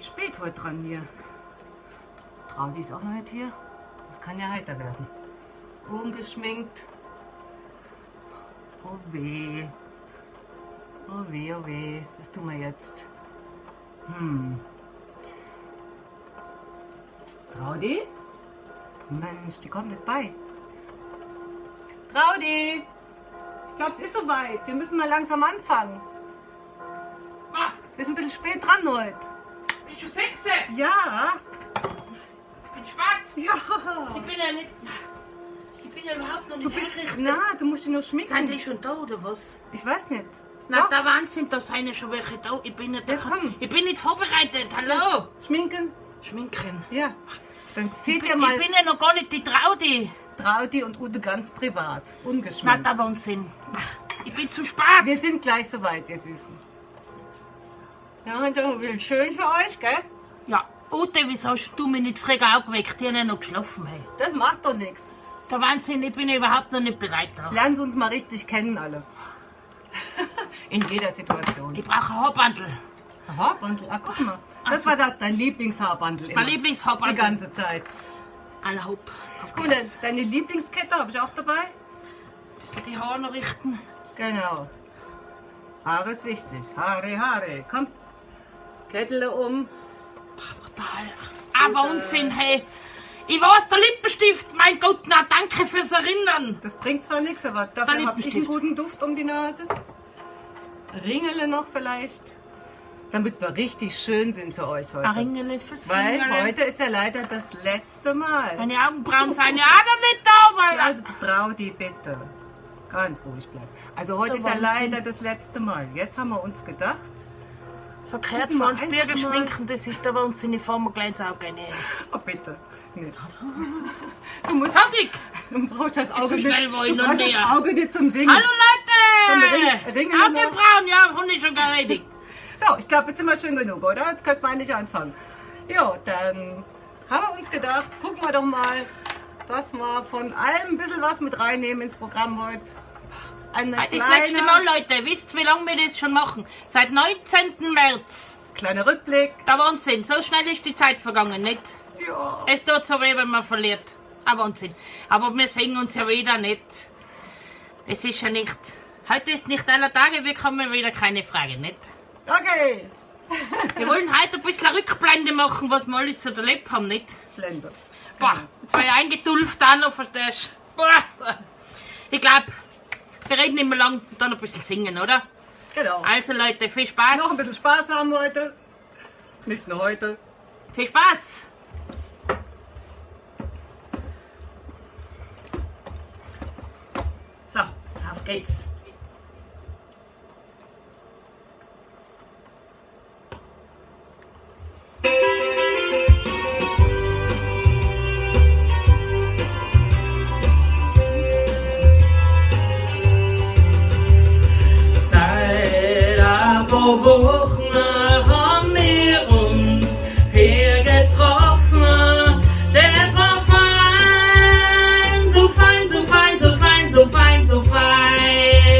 Spät heute dran hier. Traudi ist auch noch nicht hier. Das kann ja heiter werden. Ungeschminkt. Oh weh. Oh weh, oh weh. Was tun wir jetzt? Traudi? Mensch, die kommt nicht bei. Traudi! Ich glaube, es ist soweit. Wir müssen mal langsam anfangen. Ah. Wir sind ein bisschen spät dran heute. Bist du 6? Ja. Ich bin spät. Ja. Ich bin ja nicht. Ich bin ja überhaupt noch nicht Du bist, hergerichtet. na, du musst dich noch schminken. Sind die schon da oder was? Ich weiß nicht. Na, Doch. da Wahnsinn, da sind ja schon welche da. Ich bin nicht, Ja, komm. ich bin nicht vorbereitet. Hallo. Schminken? Schminken. Ja. Dann seht ihr Ich mal bin ja noch gar nicht die Traudi. Traudi und Ute ganz privat. Na, Ungeschminkt. da Wahnsinn. Ich bin zu spät. Wir sind gleich soweit, ihr Süßen. Ja, und das wird schön für euch, gell? Ja, Ute, wieso hast du mich nicht früher aufgeweckt? Ich habe ja noch geschlafen. Hey. Das macht doch nichts. Der Wahnsinn, ich bin ja überhaupt noch nicht bereit. Da. Jetzt lernen sie uns mal richtig kennen, alle. In jeder Situation. Ich brauche ein Haarbandel. Ein Haarbandel? Ah, guck mal. Das war da dein Lieblingshaarbandel immer. Mein Lieblingshaarbandel. Die ganze Zeit. Alle hopp. Auf Und geht's. deine Lieblingskette habe ich auch dabei. Bisschen die Haare noch richten. Genau. Haare ist wichtig. Haare, Haare. Komm. Kettle um. Brutal. Ah, Wahnsinn, hey. Ich weiß, der Lippenstift, mein Gott, na danke fürs Erinnern. Das bringt zwar nichts, aber dafür Der habe ich einen Lippenstift. guten Duft um die Nase. Ringele noch vielleicht. Damit wir richtig schön sind für euch heute. Ein Ringele fürs Weil Fingerle. heute ist ja leider das letzte Mal. Meine Augenbrauen sind ja auch noch nicht da, weil... Ja, Traudi, bitte. Ganz ruhig bleiben. Also heute Der ist ja Wahnsinn. leider das letzte Mal. Jetzt haben wir uns gedacht, Verkehrt Gucken wir vor dem Spiegel einfach mal. schminken, das ist der Wahnsinn, ich fahr mir gleich ins Auge rein. oh bitte. Nee. Du musst, Fertig! du brauchst das Auge So nicht, schnell war ich du noch brauchst nie. das Auge nicht zum Singen. Hallo Komm, Leute! Ringe noch. Augenbrauen, ja, hab ich schon erledigt. So, ich glaube, jetzt sind wir schön genug, oder? Jetzt könnten wir eigentlich anfangen. Ja, dann haben wir uns gedacht, gucken wir doch mal, dass wir von allem ein bisschen was mit reinnehmen ins Programm heute. Eine Heute ist das kleine, letzte Mal, Leute. Wisst ihr, wie lange wir das schon machen? Seit 19. März. Kleiner Rückblick. Der Wahnsinn, so schnell ist die Zeit vergangen, nicht? Ja. Es tut so weh, wenn man verliert. Ein Wahnsinn. Aber wir sehen uns ja wieder nicht. Es ist ja nicht. Heute ist nicht aller Tage, wir kommen wieder, keine Frage, nicht? Okay. Wir wollen heute ein bisschen eine Rückblende machen, was wir alles so erlebt haben, nicht? Blende. Boah, jetzt war ich eingetulft auch noch, verstehst du? Boah. Ich glaube, wir reden nicht mehr lang und dann ein bisschen singen, oder? Genau. Also Leute, viel Spaß. Noch ein bisschen Spaß haben heute. Nicht nur heute. Viel Spaß. So, auf geht's. Seit ein paar Wochen haben wir uns hier getroffen. Das war fein, so fein, so fein, so fein, so fein, so fein.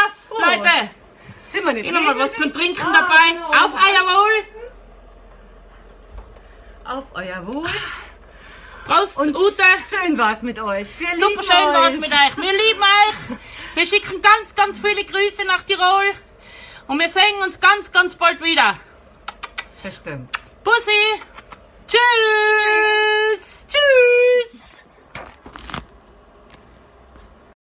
war's, Oh. Leute. Sind wir nicht Ich noch mal was zum nebelig? Trinken Ah, dabei. genau. Auf euer Wohl. Auf euer Wohl. Prost, Und Ute. schön war's mit euch. Wir Super lieben schön war's euch. mit euch. Wir lieben euch. Wir schicken ganz, ganz viele Grüße nach Tirol. Und wir sehen uns ganz, ganz bald wieder. Bestimmt. Bussi. Tschüss. Tschüss.